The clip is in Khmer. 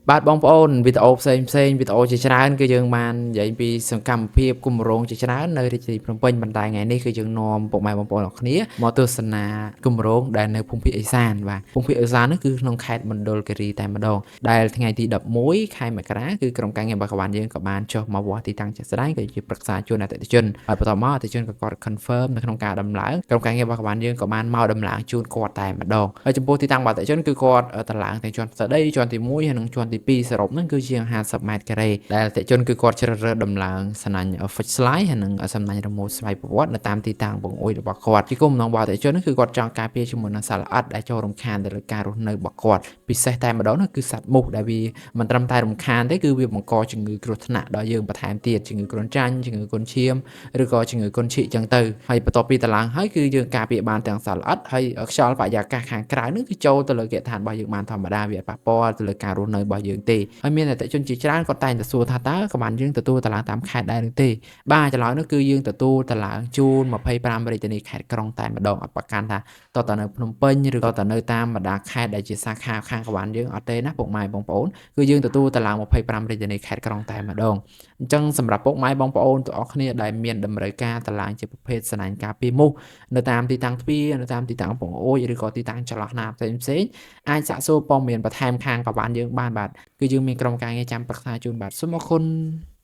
បាទបងប្អូនវីដេអូផ្សេងផ្សេងវីដេអូជាច្រើនគឺយើងបាននិយាយពីសកម្មភាពគម្រោងជាច្រើននៅរាជធានីភ្នំពេញប៉ុន្តែថ្ងៃនេះគឺយើងនាំពុកម៉ែបងប្អូនអរគ្នាមកទស្សនាគម្រោងដែលនៅភូមិភាគឦសានបាទភូមិភាគឦសាននោះគឺក្នុងខេត្តមណ្ឌលគិរីតែម្ដងដែលថ្ងៃទី11ខែមករាគឺក្រុមការងាររបស់កវ៉ាន់យើងក៏បានចុះមកវាស់ទីតាំងជាក់ស្ដែងក៏ជាប្រឹក្សាជូនអតិថិជនហើយបន្ទាប់មកអតិថិជនក៏គាត់ confirm នៅក្នុងការដំឡើងក្រុមការងាររបស់កវ៉ាន់យើងក៏បានមកដំឡើងជូនគាត់តែម្ដងហើយចំពោះទីតាំងរបស់អតិថិជនគឺគាត់តម្លើងទាំងជាន់ផ្ទៃដីជាន់ទី1ហើយនិងជាន់ទី2សរុបហ្នឹងគឺជាង50ម៉ែត្រការ៉េដែលអតិថិជនគឺគាត់ជ្រើសរើសដំឡើងសំណាញ់ fix slide ហើយនិងសំណាញ់ remote ស្វ័យប្រវត្តិនៅតាមទីតាំងបង្អួចរបស់គាត់ជាគោលបំណងរបស់អតិថិជនគឺគាត់ចង់ការពារជាមួយនឹងសត្វល្អិតដែលចូលរំខានទៅលើការរស់នៅរបស់គាត់ពិសេសតែម្ដងនោះគឺសត្វមូសដែលវាមិនត្រឹមតែរំខានទេគឺវាបង្កជំងឺគ្រោះថ្នាក់ដល់យើងបន្ថែមទៀតជំងឺគ្រុនចាញ់ជំងឺគ្រុនឈាមឬក៏ជំងឺគ្រុនឈីកចឹងទៅហើយបន្ទាប់ពីតឡើងហើយគឺយើងការពារបានទាំងសត្វល្អិតហើយខ្យល់បរិយាកាសខាងក្រៅនោះគឺចូលទៅលើគេដ្ឋានរបស់យើងបានធម្មតាវាអត់ប៉ះពាល់ទៅលើការរស់នៅរបស់យើងទេហើយមានអតិថិជនជាច្រើនគាត់តែងតែសួរថាតើកម្បានយើងទទួលតឡើងតាមខេត្តដែរឬទេបាទចម្លើយនោះគឺយើងទទួលតឡើងជូន25រាជធានីខេត្តក្រុងតែម្ដងអត់ប្រកាន់ថាតើតើនៅភ្នំពេញឬក៏តើនៅតាមបណ្ដាខេត្តដែលជាសាខាខាងកវ៉ាន់យើងអត់ទេណាពុកម៉ែបងប្អូនគឺយើងទទួលតឡើង25រាជធានីខេត្តក្រុងតែម្ដងអញ្ចឹងសម្រាប់ពុកម៉ែបងប្អូនទាំងអស់គ្នាដែលមានតម្រូវការតឡើងជាប្រភេទសណាញ់ការពារមូសនៅតាមទីតាំងទ្វារនៅតាមទីតាំងបង្អួចឬក៏ទីតាំងចន្លោះណាផ្សេងផ្សេងអាចសាកសួរព័ត៌មានបន្ថែមខាងកវ៉ាន់យើងបានបាទគឺយើងមានក្រុមការងារចាំប្រឹក្សាជូនបាទសូមអរគុណ។